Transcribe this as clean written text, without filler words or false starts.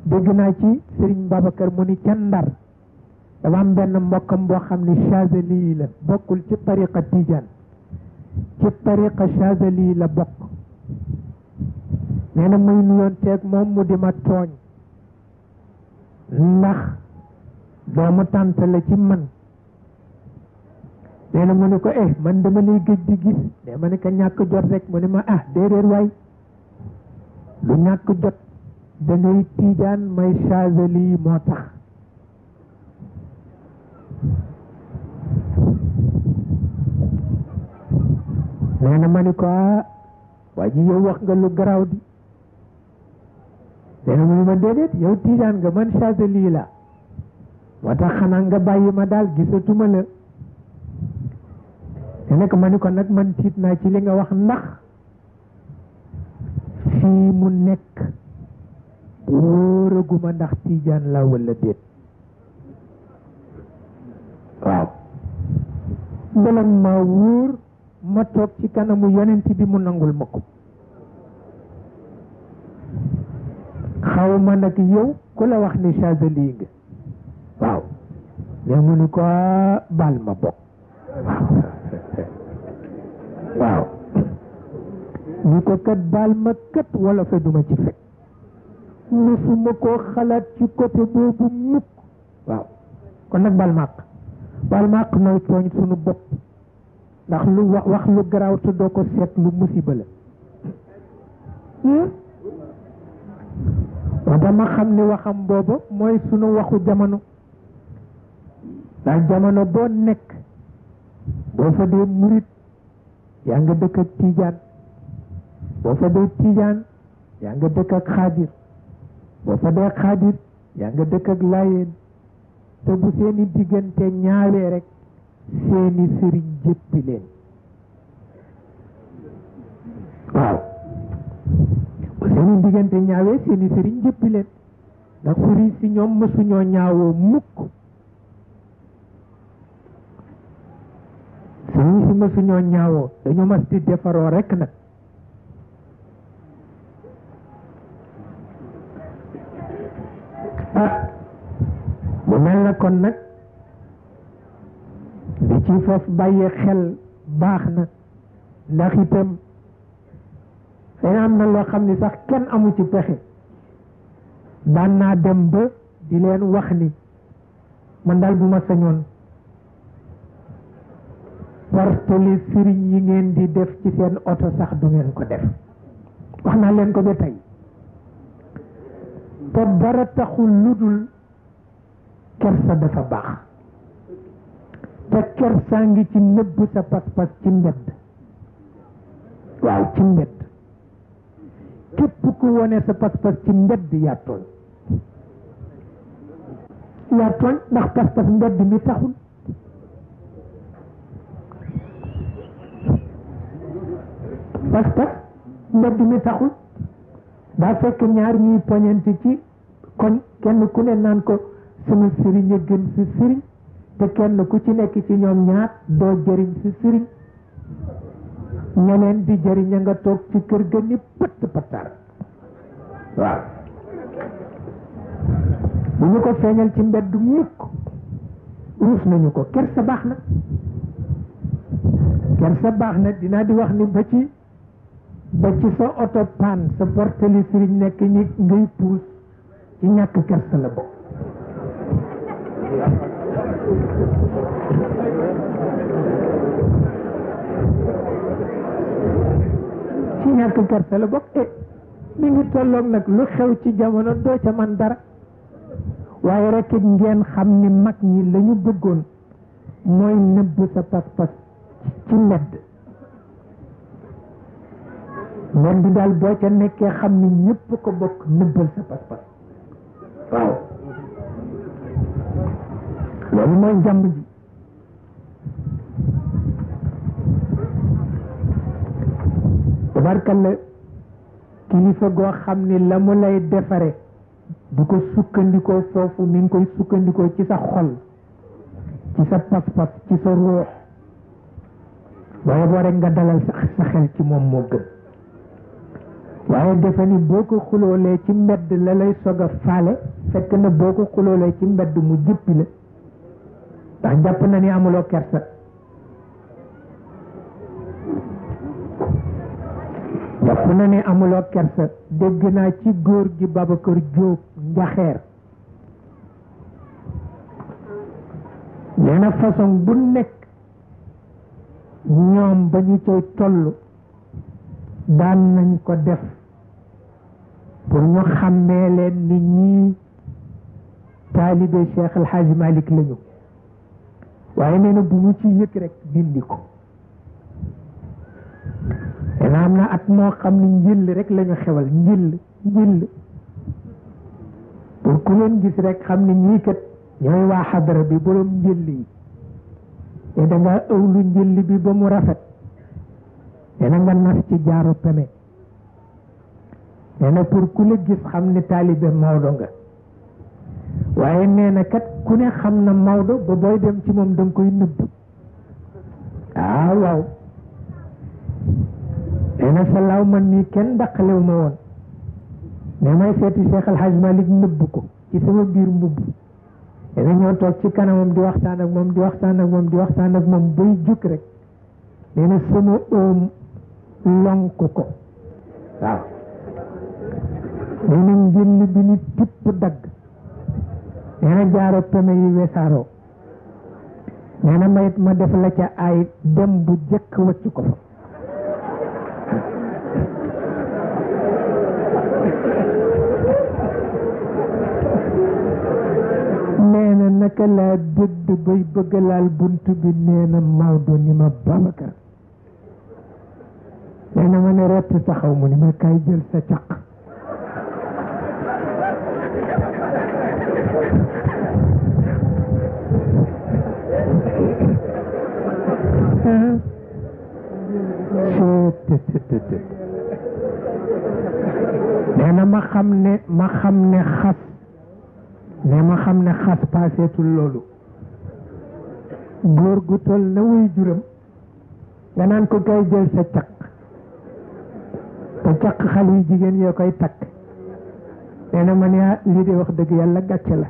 dégg naa ci Serigne Babacar mu ni ca Ndar dafa am benn mbokkam boo xam ni Chazali la bokkul ci tariqa Tijaan ci tariqa Chazali la bokk nee na muy nuyoon teeg moom mu di ma tooñ ndax doomu tànt la ci man nee na mu ne ko man dama lay gëj di gis ne ma ne ko ñàkk jot rek mu ne ma déedéet waay lu ñàkk jot da ngay Tijaan may Chazali moo tax nee na ma ni ko waa ji yow wax nga lu garaaw di nee na mu ne ma déedéet yow Tijaan nga man Chazali la moo tax xanaa nga bàyyi ma daal gisatuma la te nekk ma ni ko nag man tiit naa ci li nga wax ndax fii mu nekk wóoraguma ndax Tijaan la wala déet waaw bala ma wóor ma toog ci kanamu yonent bi mu nangul ma ko xaw ma nag yow ku la wax ni Chazali nga waaw mais mu ni ko baal ma bokk waaw ni ko kat baal ma kat wala fa duma ci fekk musuma koo xalaat ci côté boobu mukk waaw kon nag baal ma àq nooy tooñ sunu bopp ndax lu wax lu garaaw te doo ko seet lu musiba la wa dama xam ni waxam booba mooy sunu waxu jamono ndax jamono boo nekk boo fa dee murit yaa nga dëkk ak Tijaan boo fa dee Tijaan yaa nga dëkk ak xaadir boo fa dee xaadir yaa nga dëkk ak laayeen te bu seeni diggante ñaawee rek seeni sëriñ jëppi leen waaw bu seeni diggante ñaawee seeni sëriñ jëppi leen ndax sëriñ si ñoom mësuñoo ñaawoo mukk sëriñ si mësuñoo ñaawoo dañu mas di defaroo rek nag bu mel na kon nag li ci foofu bàyyi xel baax na ndax itam xëy na am na loo xam ni sax kenn amu ci pexe daan naa dem ba di leen wax ni man daal bu ma sañoon porteli sëriñ yi ngeen di def ci seen oto sax du ngeen ko def wax naa leen ko ba tey te dara taxul lu dul kersa dafa baax te kersa ngi ci nëbb sa pas-pas ci mbedd waaw ci mbedd képp ku wone sa pas-pas ci mbedd yaa tooñ ndax pas-pas mbedd mi taxul pas-pas mbedd mi taxul daa fekk ñaar ñuy poñante ci kon kenn ku ne naan ko sama sëriñ a gën si sëriñ te kenn ku ci nekk ci ñoom ñaar doo jëriñ si sëriñ ñeneen di jëriñ a nga toog ci kër ga ni pëtt pëttar waaw bu ñu ko feeñal ci mbedd mukk ruus nañu ko kersa baax na dinaa di wax ni ba ci sa oto paan sa porteli sëriñ nekk ñi ngay puus ci ñàkk kersa la bokk ci ñàkk kersa la bokk mi ngi tolloog nag lu xew ci jamono doo ca man dara waaye rek ngeen xam ni mag ñi la ñu bëggoon mooy nëbb sa pas-pas ci mbedd ngeen di daal boo ca nekkee xam ni ñëpp ko bokk nëbbal sa pas-pas waaw loolu mooy jàmm ji tabarkalla kilifa goo xam ni la mu lay defare du ko sukkandikoo foofu mi ngi koy sukkandikoo ci sa xol ci sa pas-pas ci sa ruux waaye boo rek nga dalal sa xel ci moom moo gën waaye defe ni boo ko xuloolee ci mbedd la lay sog a faale fekk na boo ko xuloolee ci mbedd mu jëppi la ndax jàpp na ni amuloo kersa jàpp na ni amuloo kersa dégg naa ci góor gi Babacar Diop njaxeer nee na façon bu nekk ñoom ba ñu cay toll daan nañ ko def pour ñu xàmmee leen ni ñii taalibe Cheikh El Hadj Malick lañu waaye nee na bu mu ci yëg rek dindi ko dana am na at moo xam ni njëll rek lañu xewal njëll pour ku leen gis rek xam ni ñii kat ñooy waa xadara bi borom njëll yi te danga ëwlu njëll bi ba mu rafet dana nga nas ci jaaro peme nee na pour ku la gis xam ni taalibe Maodo nga waaye nee na kat ku ne xam na Maodo ba booy dem ci moom danga koy nëbb waaw nee na sa laaw man mii kenn daqalew ma woon ne may seeti Cheikh El Hadj Malick nëbb ko ci sama biir mbubb dana ñëw toog ci kanamam di waxtaan ak moom bay jukk rek nee na sama oom lonk ko waaw nee na njëll bi ni tipp dagg nee na jaaro peme yi wesaaroo nee na mayit ma def la ca ay dem bu jëkk wacc ko fa nee na naka laa dëdd bay bëgg laal bunt bi nee na Maodo ni ma Babacar nee na ma ne rett taxaw mu ni ma kay jël sa caq nee na ma xam ne xas paaseetul loolu góor gu toll na wuy juram nga naan ko kay jël sa caq te caq xale yu jigéen yoo koy takk nee na ma ne lii de wax dëgg yàlla gàcce la